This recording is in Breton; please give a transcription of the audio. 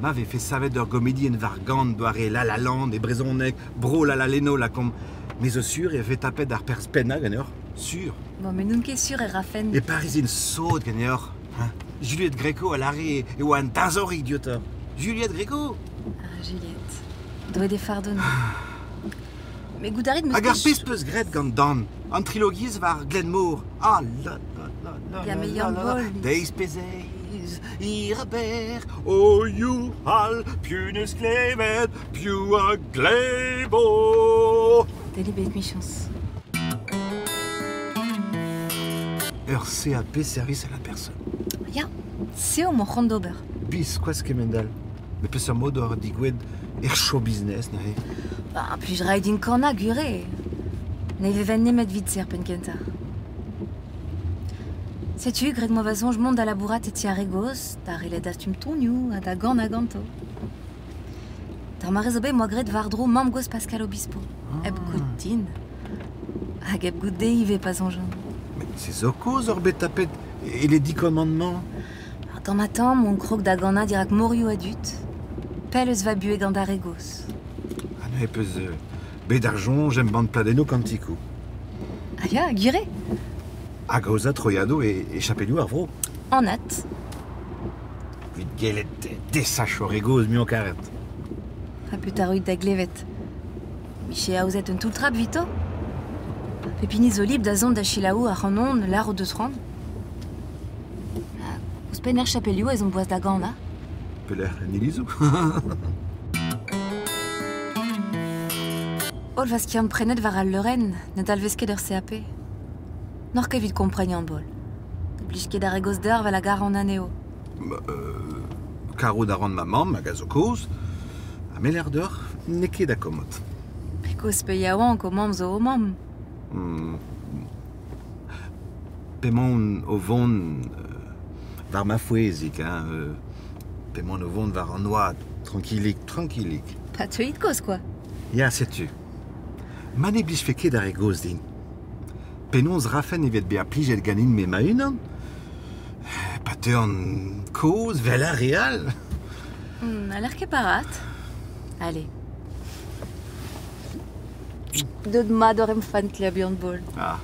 Ma vefe savet ur gomedienn war gan doare La La Land e brezhoneg, Bro La La Leno lakaomp, me zo sur e vefe tapet ar perzh pennañ ganeoc'h, sur. Bon, met n'on ket sur e rafen. E Pariz int sot ganeoc'h. Hein? Juliette Gréco a lâre e oa un teñzorig dioutañ. Juliette Gréco Ah, Juliette. Doet e fardon. Mais goût a rit, Hag ar pezh peus graet gant Dan, an trilogiezh war Glenmor. Ah la la la la Ya, la me la Yann la la. Bol. Deiz pe zeiz, hir ha berr, o youc'hal, piv n'eus klevet, piv a glevo. Deli bet michañs. Ur CAP service à la personne. Ya, se eo mon c'hoant d'ober. Biskoazh kemend-all. Met peseurt mod oc'h degouezhet er show business neuze? Ba, plij 'rae din kanañ, gwir eo. Ne veven nemet 'vit se er penn-kentañ. Setu, graet 'moa va soñj mont da labourat e ti ar re gozh, da relet dastum tonioù ha da ganañ ganto. D'ar mare zo bet 'moa graet war-dro mamm-gozh Pascal Obispo, hep goût din. Hag hep goût dezhi ivez pa soñjan. Met se zo kozh oc'h bet tapet e les dix commandements. Tamm-ha-tamm on krog da ganañ dirak morioù a dud, pell eus va buhez gant ar re gozh. Ha neuze peus bet ar soñj embann pladennoù kantikoù. Ah ya, gwir eo. Hag aozañ troiadoù e, e chapelioù ar vro. Anat. Evit gellet desach hor re gozh muiañ-karet. Ha petra roit da glevet? Miche aozet un toull-trap 'vito? Pep hini zo libr da zont da selaou ac'hanon lâr o deus c'hoant. Ouzhpenn er chapelioù ez omp boas da ganañ. Pelec'h en ilizoù? Holl va skiant prenet war al leurenn ne dalvez ket ur CAP. N'oc'h ket evit kompren an bol. Ne blij ket ar re gozh deoc'h 'vel a garan anezho. Karout a ran ma mamm hag a zo kozh, ha me 'lâr deoc'h n'eo ket akomod. Pe kozh pe yaouank, ho mamm zo ho mamm. P'emaon o vont war ma fouezig, hein, p'emaon o vont war an oad, trankilik, trankilik. Pa teuit kozh, quoi. Ya, setu. Ma ne blijfe ket ar re gozh din. Penaos 'rafen evit bezañ plijet ganin-me ma-unan? Pa teuan kozh 'vel ar re all. N'haller ket parat. Allez. Deut mat oc'h em fan klebian bol. Ah.